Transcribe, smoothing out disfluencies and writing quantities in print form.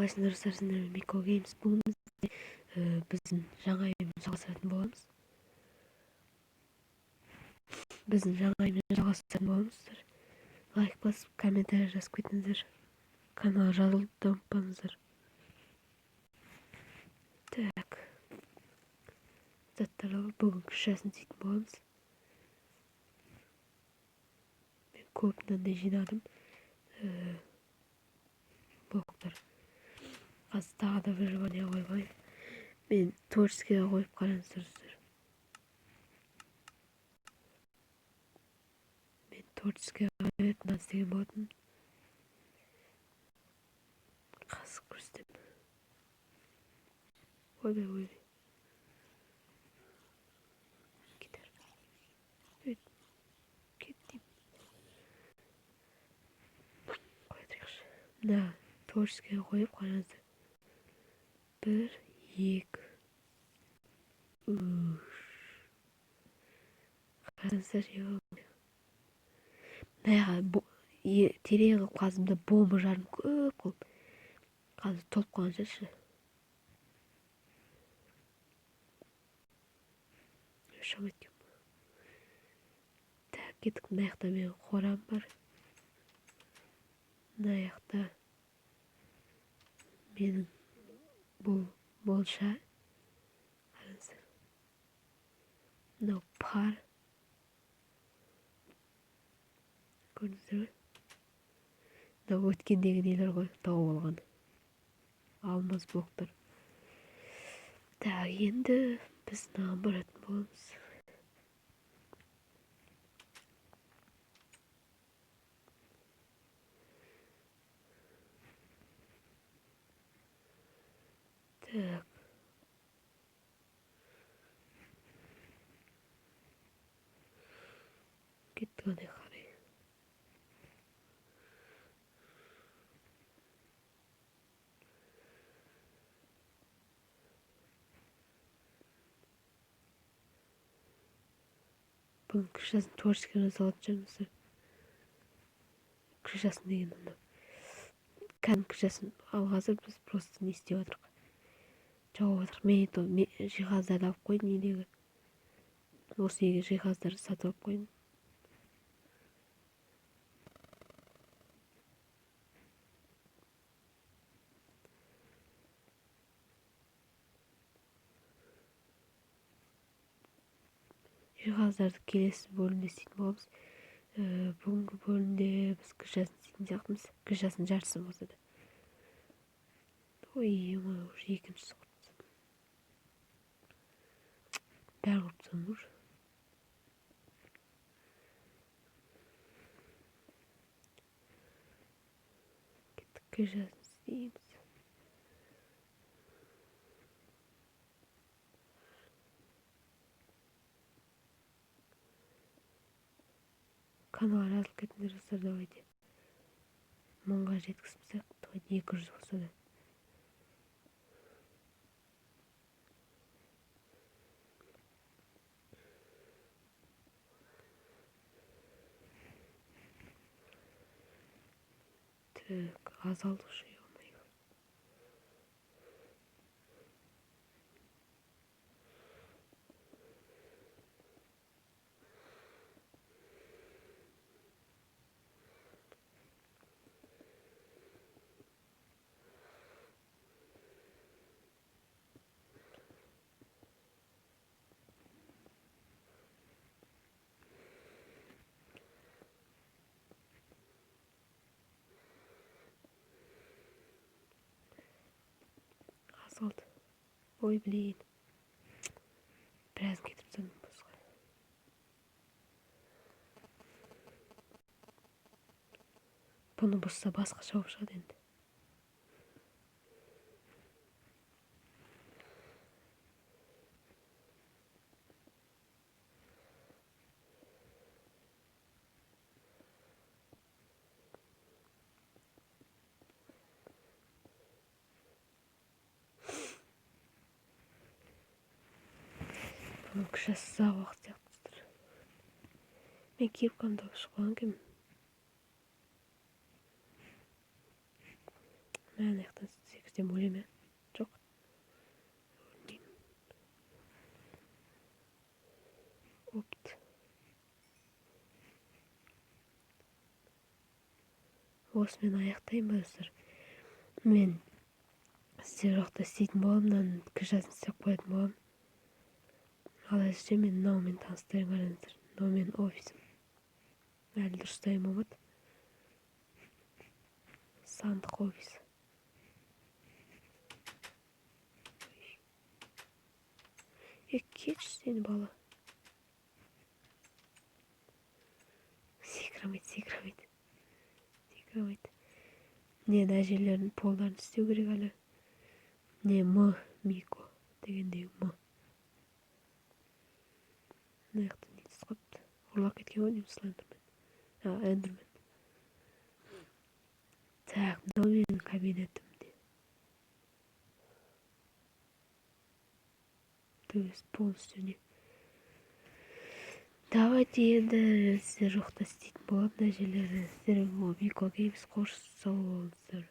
Қалайсыңдар, достар? Сіздермен Мико Геймс. Бүгін біздің жаңа үйімізді жалғастыратын боламыз. Біздің жаңа үйімізді жалғастыратын боламыз, достар. Лайк басып, комментарий жазып кетіңіздер. Каналға жазылып та ұмытпаңыздар. Так. Заттар алып, бүгін крышасын істейтін боламыз. Мен көп мынандай жинадым. Блоктар. Қазір тағы да выживание қойып алайын. Мен творческийге қойып қараңыздар, достар. Мен творческийге қойып мынаны істеген болатынмын. Қазір көрсетемін. Ойбай, ойбай. Кетер. Кет деймін. Қоя тұрайықшы. Мына творческийге қойып қараңыздар. 1, 2, 3. Қараңыздар, мына терең қылып қаздым да, бомба жарым көп қылып. Қазір толып қалған шығар. Шамайды екен. Так, кеттік. Мына жақта менің қорам бар. Мына жақта менің бұл монша. Қараңыздар. Мынау пар. Көрдіңіздер ме? Мынау өткендегі нелер ғой, тауып алған. Алмаз блоктар. Так, енді біз мынаған баратын боламыз. Так. Кеттік ана қарай. Бүгін крышасын творческий салатын шығармыз. Крышасын деген ана кәдімгі крышасын. Ал қазір біз просто не істеп жатырмық? Жауып жатырмық. Мен то жиһаздарды алып қойдым үйдегі. Осы үйге жиһаздарды сатып алып қойдым. Жиһаздарды келесі бөлімде істейтін боламыз. Бүгінгі бөлімде біз крышасын істейтін сияқтымыз. Крышасын жартысын болса да. Ой, ё-моё, уже екіншісі құрып тастадым. Бәрін құрып тастадым уже. Кеттік, крышасын істейміз. Каналға жазылып кетіңдер, достар, давайте. 1000-ға жеткізіп тастайық, давайте, 200 болса да. Так, аз алдық уже, ё-моё. Аз қалды. Ой, блин. Біразын кетіріп тастадым босқа. Бұны бұзса басқаша болып шығады енді. Бұның крышасы ұзақ уақыт сияқты, достар. Мен кепкамды алып шығып қойған екенмін. Мә, ана жақтан секірсем. Істесем, өле ме? Жоқ, өлмеймін. Опт, осымен аяқтаймын ба, достар? Мен сіздер жақта істейтін боламын, мынаның крышасын істеп қоятын боламын. Ал әзірше мен мынаумен таныстырайын. Қараңыздар, мынау менің офисім, әлі дұрыс дайын болмады. Сандық офис. Е, кетші сен, бала. Секіре алмайды, секіре алмайды, секіре алмайды. Не, мына жерлерін, полдарын істеу керек әлі. Не, м мико дегендей м. Мына жақта не түсіп қалыпты? Ұрлап кеткен ғой деймін слендермен, а, эндермен. Так, мынау менің кабинетім де, то есть полностью не. Давайте енді сіздер жоқта істейтін боламын мына жерлерді. Сіздермен Мико Геймс. Қош, сау болыңыздар.